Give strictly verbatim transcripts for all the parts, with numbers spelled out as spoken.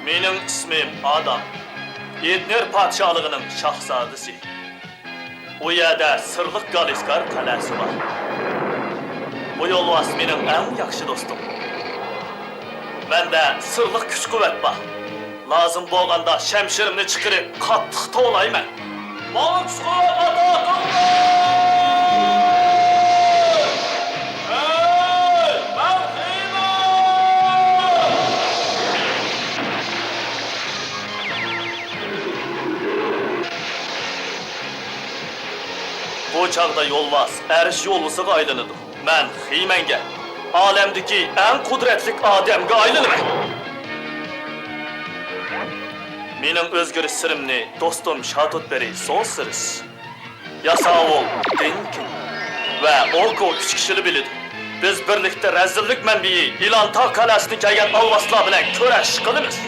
مېنىڭ ئىسمىم ئادام. ئېدنېر پادىشاھلىقىنىڭ شاھزادىسى. ئۇ يەردە سىرلىق گالىسكار قەلئەسى بار. بۇ يولۋاس مېنىڭ ئەڭ ياخشى دوستۇم. مەندە سىرلىق كۈچ-قۇۋۋەت بار. لازىم بولغاندا شەمشىرىمنى چىقىرىپ قاتتىق توۋلايمەن. ماڭا كۈچ-قۇۋۋەت ئاتا قىلغىن! ھەي، مەن خېمەن! بۇ چاغدا يولۋاس ئەرش يولۋىسىغا ئايلىنىدۇ. مەن خېمەنگە، ئالەمدىكى ئەڭ قۇدرەتلىك ئادەمگە ئايلىنىمەن. مېنىڭ ئۆزگىرىش سىرىمنى دوستۇم شاتۇتبېرى سونسىرىس، ياساۋۇل دىنكىن ۋە ئوكو كۈچ كىشىلى بىلىدۇ. بىز بىرلىكتە رەزىللىك مەنبىيى ئىلانتا قەلئەسىدىن كەلگەن ئالۋاستىلار بىلەن كۈرەش قىلىمىز.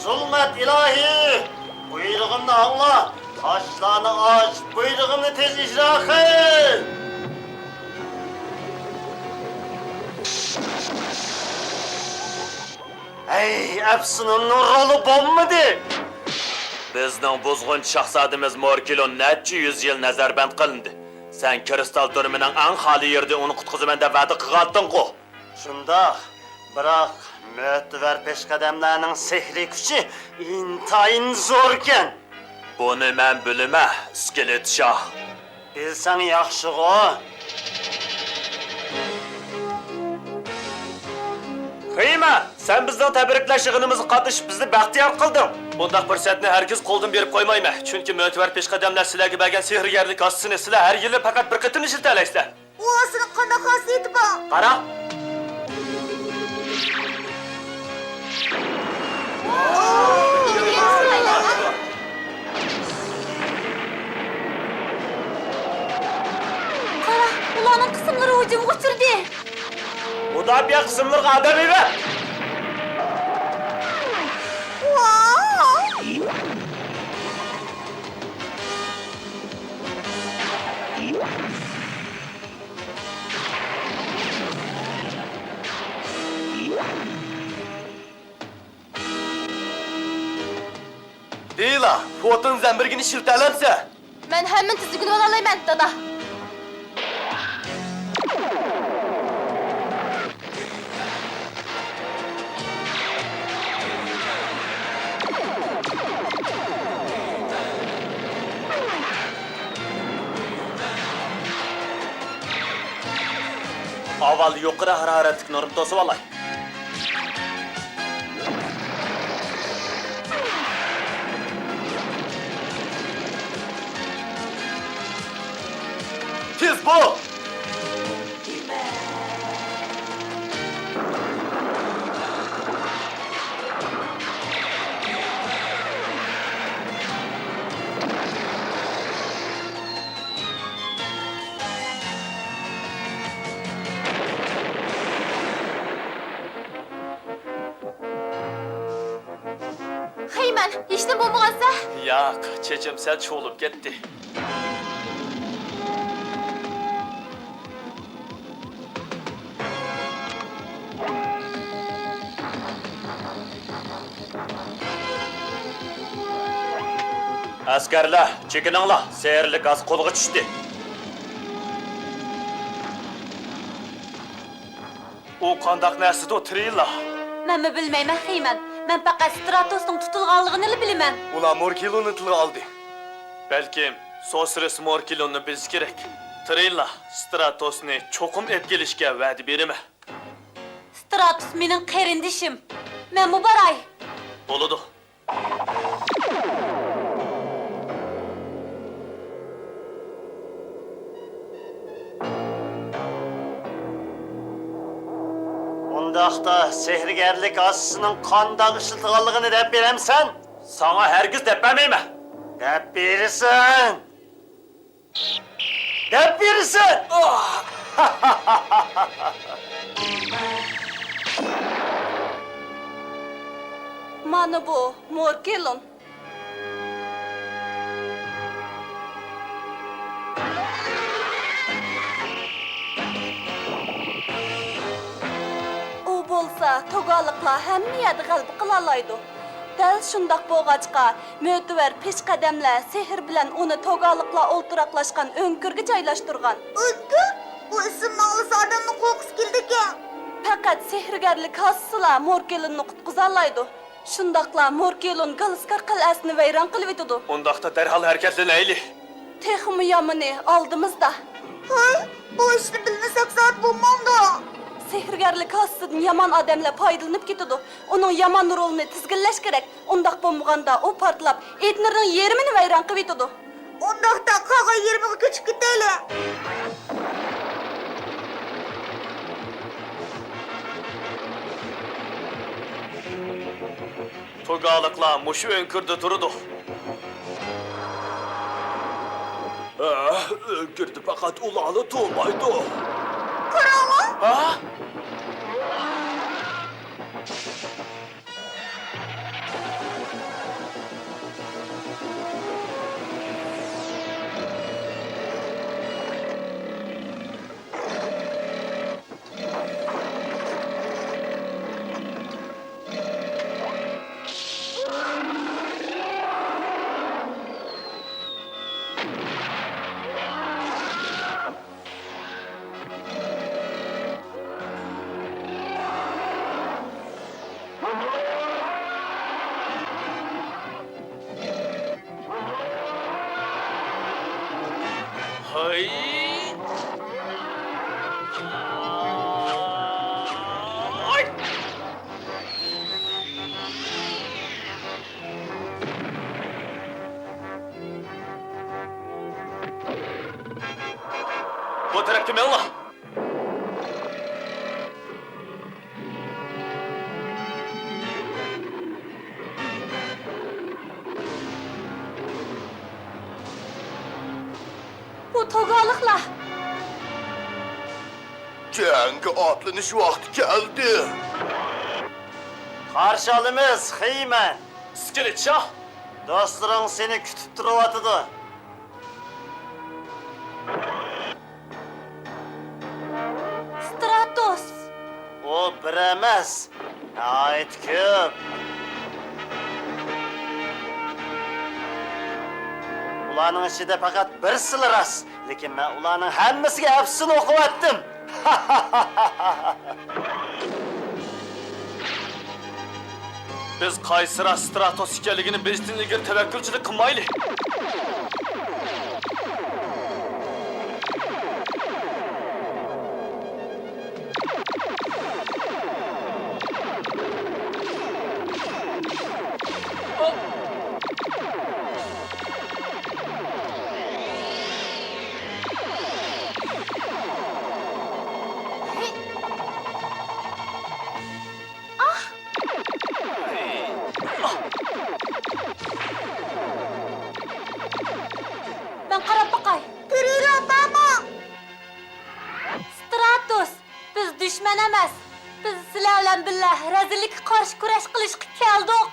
زۇلمەت ئىلاھى! بۇيرۇغۇمنى ئاڭلا! تاشلارنى ئاچ! بۇيرۇغۇمنى تېز ئىجرا قىل! ھەي، ئەپسۇنۇمنىڭ رولى بولمىدى! بىزنىڭ بۇزغۇنچى شاھزادىمىز موركىلون نەچچە يۈز يىل نەزەربەند قىلىندى. سەن كىرىستال تۈرمىنىڭ ئەڭ خالىي يېرىدىن ئۇنى قۇتقۇزىمەن دەپ ۋەدە قىلغانتىڭغۇ؟ شۇنداق، بىراق مۆتىۋەر پېشقەدەملەرنىڭ سېھرىي كۈچى ئىنتايىن زوركەن. بۇنى مەن بىلىمەن، ئىسكىلىت شاھ. بىلسەڭ ياخشىغۇ. خېمەن، سەن بىزنىڭ تەبرىكلەش يىغىنىمىزغا قاتنىشىپ، بىزنى بەختىيار قىلدىڭ. بۇنداق پۇرسەتنى ھەرگىز قولدىن بېرىپ قويمايمەن، چۈنكى مۆتىۋەر پېشقەدەملەر سىلەرگە بەرگەن سېھىرگەرلىك ھاسىسىنى سىلەر ھەر يىلى پەقەت بىر قېتىملا ئىشلىتەلەيسىلەر. ئۇ ھاسىنىڭ قانداق خاسىيىتى بار؟ قارا! قارا، ئۇلارنىڭ قىسىملىرى ھۇجۇمغا ئۇچرىدى. مۇداپىئە قىسىملىرىغا ئادەم ئەۋەت! دېيلا، فوتون زەمبىرىكىنى ئىشلىتەلەمسەن؟ مەن ھەممىنى تىزگىنىۋالالايمەن، دادا. ئاۋۋال يۇقىرى ھارارەتلىك نۇرنى توسۇۋالاي. تېز بول! خېمەن، ھېچنېمە بولمىغانسەن؟ ياق، چېچىم سەل چۇۋۇلۇپ كەتتى. ئەسكەرلەر، چېكىنىڭلار، سېھىرلىك ھاس قولغا چۈشتى. ئۇ قانداق نەرسىدۇ، ترىلا؟ مەنمۇ بىلمەيمەن، خېمەن. مەن پەقەت ستراتوسنىڭ تۇتۇلغانلىقىنىلا بىلىمەن. ئۇلار موركىلوننى تىلغا ئالدى. بەلكىم سوسرېس موركىلوننى بىلسە كېرەك. ترىلا، ستراتوسنى چوقۇم ئېلىپ كېلىشكە ۋەدە بېرىمەن. ستراتوس مېنىڭ قېرىندىشىم. مەنمۇ باراي. بولىدۇ. ئۇنداقتا سېھىرگەرلىك ھاسىسىنىڭ قانداق ئىشلىتىدىغانلىقىنى دەپ بېرەمسەن؟ ساڭا ھەرگىز دەپ بەرمەيمەن. دەپ بېرىسەن! دەپ بېرىسەن! مانا بۇ موركېلون. ئۇ بولسا توگالىقلار ھەممە يەردە غەلىبە قىلالايدۇ. دەل شۇنداق بولغاچقا، مۆتىۋەر پېشقەدەملەر سېھىر بىلەن ئۇنى توگالىقلار ئولتۇراقلاشقان ئۆڭكۈرگە جايلاشتۇرغان. ئۆڭكۈر؟ بۇ ئىسىمنى ئاڭلىسا ئادەمنىڭ قورققۇسى كېلىدىكەن. پەقەت سېھىرگەرلىك ھاسىسىلا موركېلوننى قۇتقۇزالايدۇ. شۇنداقلا موركېلون گالىسكار قەلئەسىنى ۋەيران قىلىۋېتىدۇ. ئۇنداقتا دەرھال ھەرىكەتلىنەيلى. تېخىمۇ يامىنى ئالدىمىزدا. ھاي، بۇ ئىشنى بىلمىسەك زادى بولمامدۇ؟ سېھىرگەرلىك ھاسىسىدىن يامان ئادەملەر پايدىلىنىپ كېتىدۇ. ئۇنىڭ يامان رولىنى تىزگىنلەش كېرەك. ئۇنداق بولمىغاندا ئۇ پارتلاپ، ئېتنېرنىڭ يېرىمىنى ۋەيران قىلىۋېتىدۇ. ئۇنداقتا قالغان يېرىمىغا كۆچۈپ كېتەيلى. توگالىقلار مۇشۇ ئۆڭكۈردە تۇرىدۇ. ئە، ئۆڭكۈردە پەقەت ئۇلارلا تۇرمايدۇ. قاراڭلار! ھە؟ ھەي! بۇ تەرەپكە مېڭىڭلار! بۇ توگالىقلار. جەڭگە ئاتلىنىش ۋاقتى كەلدى. قارشى ئالىمىز، خېيمەن. ئىسكىلىت شاھ. دوستلىرىڭ سېنى كۈتۈپ تۇرۇۋاتىدۇ. ستراتوس! ئۇ بىر ئەمەس، ناھايىتى كۆپ. ئۇلارنىڭ ئىچىدە پەقەت بىرسىلا راست، لېكىن مەن ئۇلارنىڭ ھەممىسىگە ئەپسۇن ئوقۇۋەتتىم. بىز قايسى راست ستراتوس ئىكەنلىكىنى بىلىشتىن ئىلگىرى تەۋەككۈلچىلىك قىلمايلى. ئاھ! مەن قاراپ باقاي. ترىرا، بارمۇ؟ ستراتوس، بىز دۈشمەن ئەمەس. بىز سىلەر بىلەن بىللە رەزىللىككە قارشى كۈرەش قىلىشقا كەلدۇق.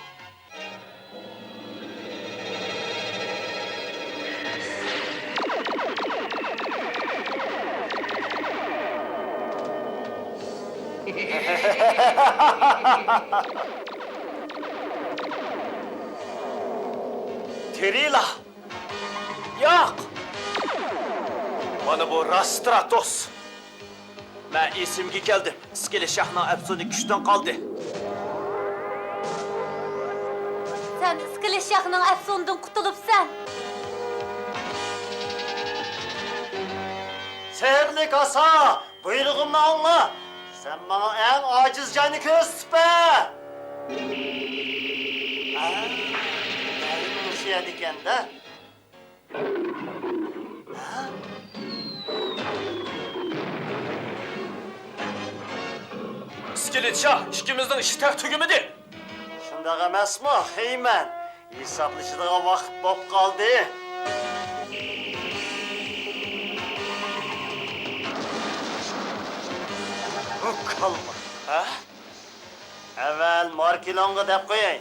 ترىلا! ياق! مانا بۇ راست ستراتوس! مەن ئېسىمگە كەلدىم. ئىسكىلىت شاھنىڭ ئەپسۇنى كۈچتىن قالدى. سەن ئىسكىلىت شاھنىڭ ئەپسۇنىدىن قۇتۇلۇپسەن. سېھىرلىك ئاسا، بۇيرۇغۇمنى ئاڭلا. سەن ماڭا ئەڭ ئاجىز جاينى كۆرسىتىپ بەر. ھە؟ دەل مۇشۇ يەردىكەن-دە. ئىسكىلىت شاھ، ئىككىمىزنىڭ ئىشى تېخى تۈگىمىدى. شۇنداق ئەمەسمۇ، خېيمەن؟ ھېسابلىشىدىغان ۋاقىت بولۇپ قالدى. قالما. ھە؟ ئەۋۋەل ماركېلونغا دەپ قوياي.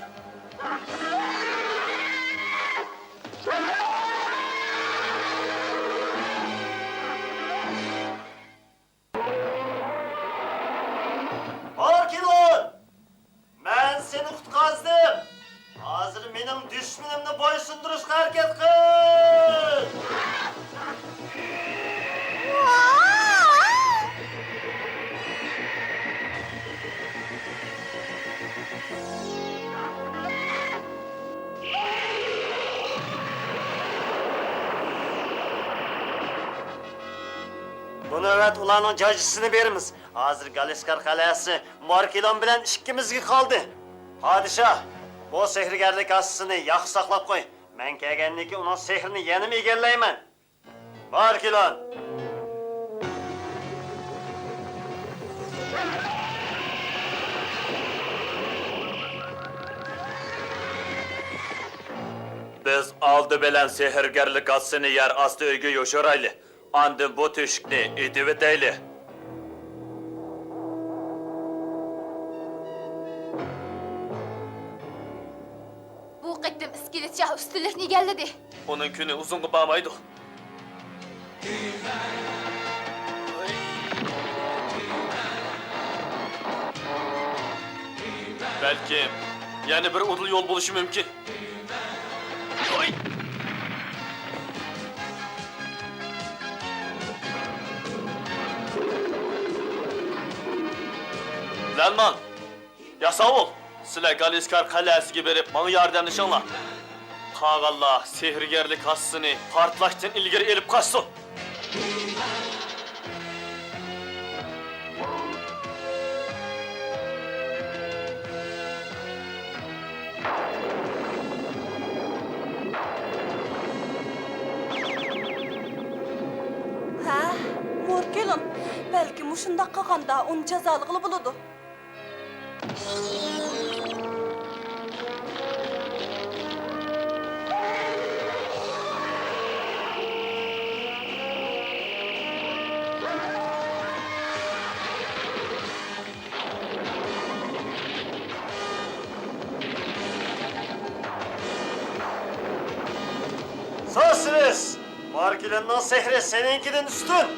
ماركېلون! مەن سېنى قۇتقۇزدۇم. ھازىر مېنىڭ دۈشمىنىمنى بويسۇندۇرۇشقا ھەرىكەت قىل! بۇ نۆۋەت ئۇلارنىڭ جاجىسىنى بېرىمىز. ھازىر گالىسكار قەلئەسى ماركېلون بىلەن ئىككىمىزگە قالدى. پادىشاھ، بۇ سېھىرگەرلىك ھاسىسىنى ياخشى ساقلاپ قوي. مەن كەلگەندىن كېيىن ئۇنىڭ سېھرىنى يەنىمۇ ئىگىلەيمەن. ماركېلون! بىز ئالدى بىلەن سېھىرگەرلىك ھاسىسىنى يەر ئاستى ئۆيگە يوشۇرايلى. ئاندىن بۇ تۆشۈكنى ئېتىۋېتەيلى. بۇ قېتىم ئىسكىلىت شاھ ئۈستۈنلۈكنى ئىگىلىدى. ئۇنىڭ كۈنى ئۇزۇنغا بارمايدۇ. بەلكىم يەنە بىر ئۇدۇل يول بولۇشى مۇمكىن. لەنمان، ياساۋۇل، سىلەر گالىسكار قەلئەسىگە بېرىپ، ماڭا ياردەملىشىڭلار. قالغانلار سېھىرگەرلىك ھاسىسىنى پارتلاشتىن ئىلگىرى ئېلىپ قاچسۇن. ھە، موركېلون، بەلكى مۇشۇنداق قىلغاندا ئۇنى جازالىغىلى بولىدۇ. سوسىرىس! ماركېلوننىڭ سېھرى سېنىڭكىدىن ئۈستۈن!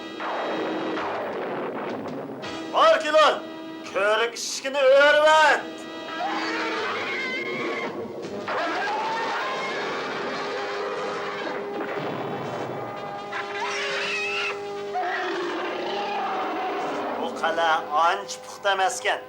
ماركېلون، كۆۋرۈك ئىشىكىنى ئۆرۈۋەت! بۇ قەلئە ئانچە پۇختا ئەمەسكەن.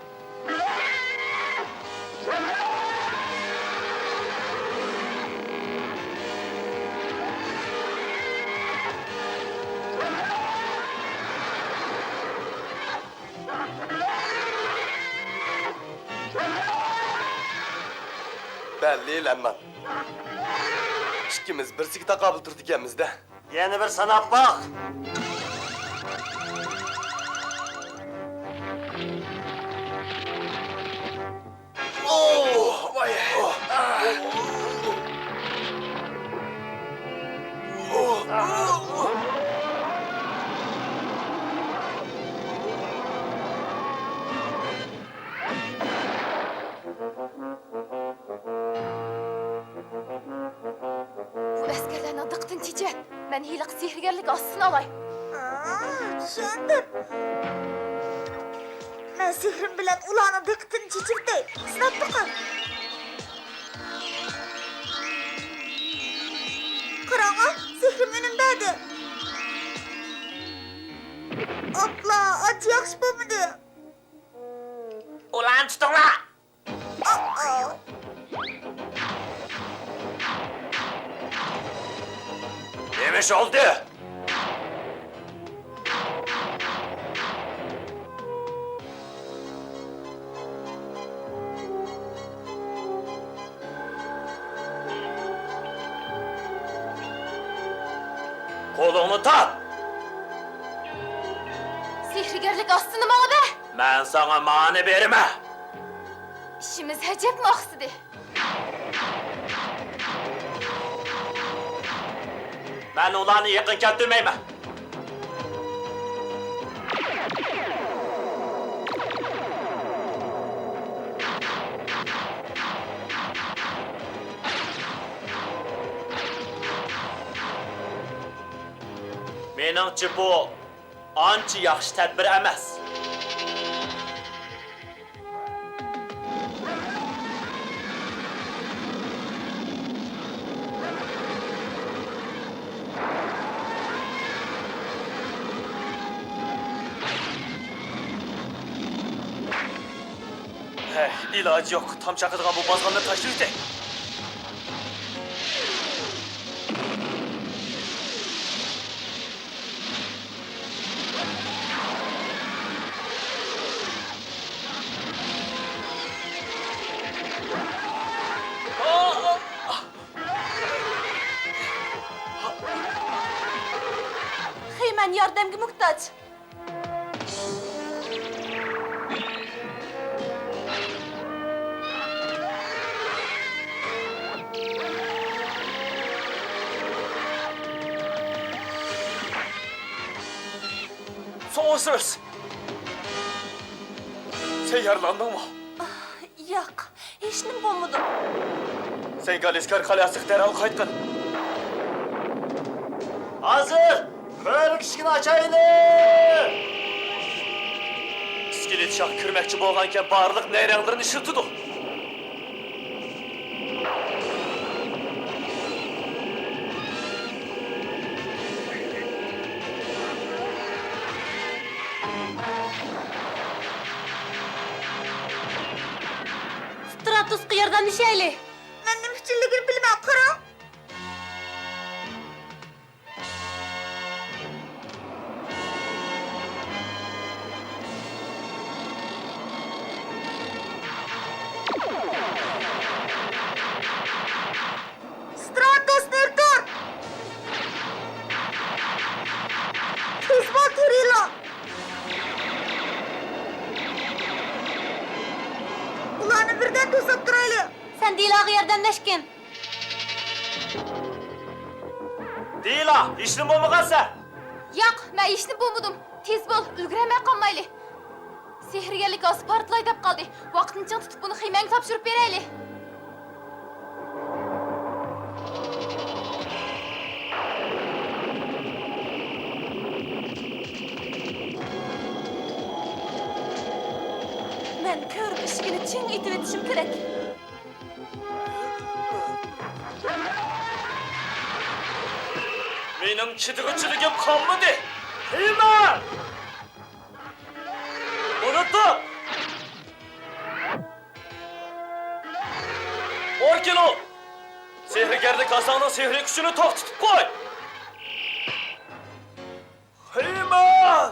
بەللى، لەممان. ئىككىمىز بىرسىگە تاقابىل تۇرىدىكەنمىز-دە. يەنە بىر ساناپ باق. بۇ ئەسكەرلەرنىڭ دىققىتىنى چېچىۋەت. مەن ھېلىقى سېھىرگەرلىك ھاسىسىنى ئالاي. ھا، چۈشەندىم. مەن سېھرىم بىلەن ئۇلارنىڭ دىققىتىنى چېچىۋېتەي. سىناپ بېقىڭ. قاراڭلار، سېھرىم ئۈنۈم بەردى. ئاپلا، ئانچە ياخشى بولمىدى. ئۇلارنى تۇتۇڭلار! نېمە ئىش بولدى؟ قولۇڭنى تارت! سېھىرگەرلىك ھاسىسىنى ماڭا بەر! مەن ساڭا مانى بېرىمەن! ئىشىمىز ئەجەبمۇ ئاقسىدى. مەن ئۇلارنى يېقىن كەلتۈرمەيمەن. مېنىڭچە، بۇ ئانچە ياخشى تەدبىر ئەمەس. ھەي، ئىلاجى يوق، تام چاقىدىغان بۇ بازغاننى تاشلىۋېتەي. خېمەن ياردەمگە موھتاج. سوڭسىز! سەن يارىلاندىڭمۇ؟ ياق، ھېچنېمە بولمىدى. سەن گالىسكار قەلئەسىگە دەرھال قايتقىن. ھازىر! كۆۋرۈك ئىشىكىنى ئاچايلى! ئىسكىلىت شاھ كىرمەكچى بولغانىكەن، بارلىق نەيرەڭلىرىنى ئىشلىتىدۇ. ستراتوسقا ياردەملىشەيلى! مەن نېمە ئۈچۈنلۈكىنى بىلىمەن، قاراڭ! ستراتوس، نېرى تۇر! تېز بول، تېرىلا! ئۇلارنى بىردەم توسۇپ تۇرايلى! سەن دىلاغا ياردەملەشكىن! دىلا، ھېچنېمە بولمىغانسەن؟ ياق، مەن ھېچنېمە بولمىدىم. تېز بول، ئۈلگۈرەلمەي قالمايلى. سېھىرگەرلىك ئاسا پارتلاي دەپ قالدى. ۋاقتىنى چىڭ تۇتۇپ، بۇنى خېمەنگە تاپشۇرۇپ بېرەيلى. مەن كۆۋرۈك ئىشىكىنى چىڭ ئېتىۋېتىشىم كېرەك. مېنىڭ چىدىغۇچىلىكىم قالمىدى. خېمەن! ئۇنتۇپ! ئوركىلو! سېھىرگەرلىك ئاساڭنىڭ سېھرىي كۈچىنى توختىتىپ قوي! خېمەن!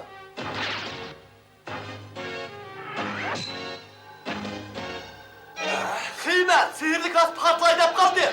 خېمەن، سېھىرلىك ئاس پارتلاي دەپ قالدى.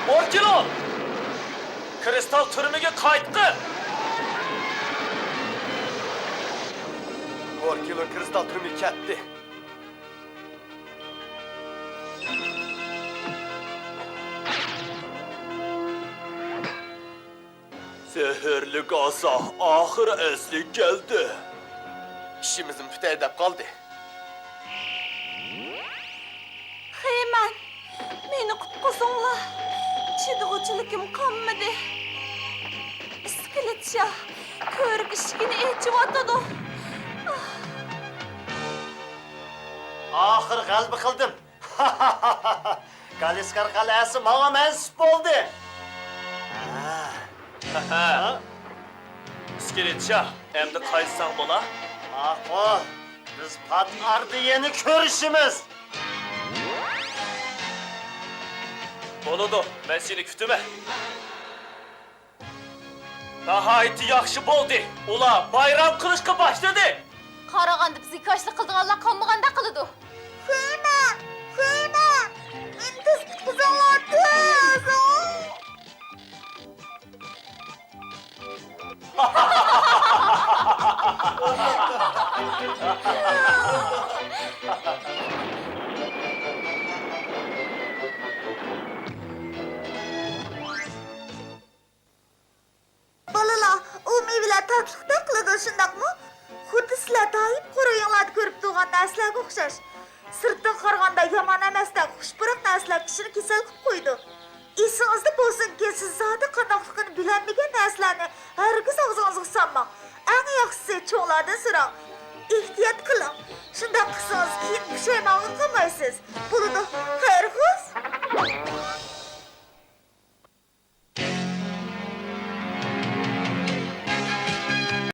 ئوركىلون! كرىستال تۈرمىگە قايتقىن! ئوركىلون كرىستال تۈرمىگە كەتتى. سېھىرلىك ئاسا ئاخىرى ئەسلىگە كەلدى. ئىشىمىزمۇ پۈتەي دەپ قالدى. خېمەن، مېنى قۇتقۇزۇڭلار. چىدىغۇچىلىكىم قالمىدى. ئىسكىلىت شاھ كۆۋرۈك ئىشىكىنى ئېچىۋاتىدۇ. ئاخىر غەلىبە قىلدىم. گالىسكار قەلئەسى ماڭا مەنسۇپ بولدى. ھە. ئىسكىلىت شاھ، ئەمدى قايتساڭ بولا؟ ماقۇل، بىز پات ئارىدا يەنە كۆرۈشىمىز. بولىدۇ، مەن سېنى كۈتىمەن. ناھايىتى ياخشى بولدى. ئۇلار بايرام قىلىشقا باشلىدى. قارىغاندا بىزگە كاشىلا قىلىدىغانلار قالمىغاندەك قىلىدۇ. خېمەن! خېمەن! مېنى تېز قۇتقۇزۇڭلار، تېز! بالىلار، ئۇ مېۋىلەر تاتلىقتەك قىلىدۇ، شۇنداقمۇ؟ خۇددى سىلەر دائىم قورۇيۇڭلاردا كۆرۈپ تۇرغان نەرسىلەرگە ئوخشاش. سىرتتىن قارىغاندا يامان ئەمەستەك خۇش پۇراق نەرسىلەر كىشىنى كېسەل قىلىپ قويىدۇ. ئېسىڭىزدە بولسۇنكى، سىز زادى قانداقلىقىنى بىلەلمىگەن نەرسىلەرنى ھەرگىز ئاغزىڭىزغا سالماڭ. ئەڭ ياخشىسى، چوڭلاردىن سوراڭ. ئېھتىيات قىلىڭ. شۇنداق قىلسىڭىز، كېيىن پۇشايمانغا قالمايسىز. بولىدۇ. خەير خوش!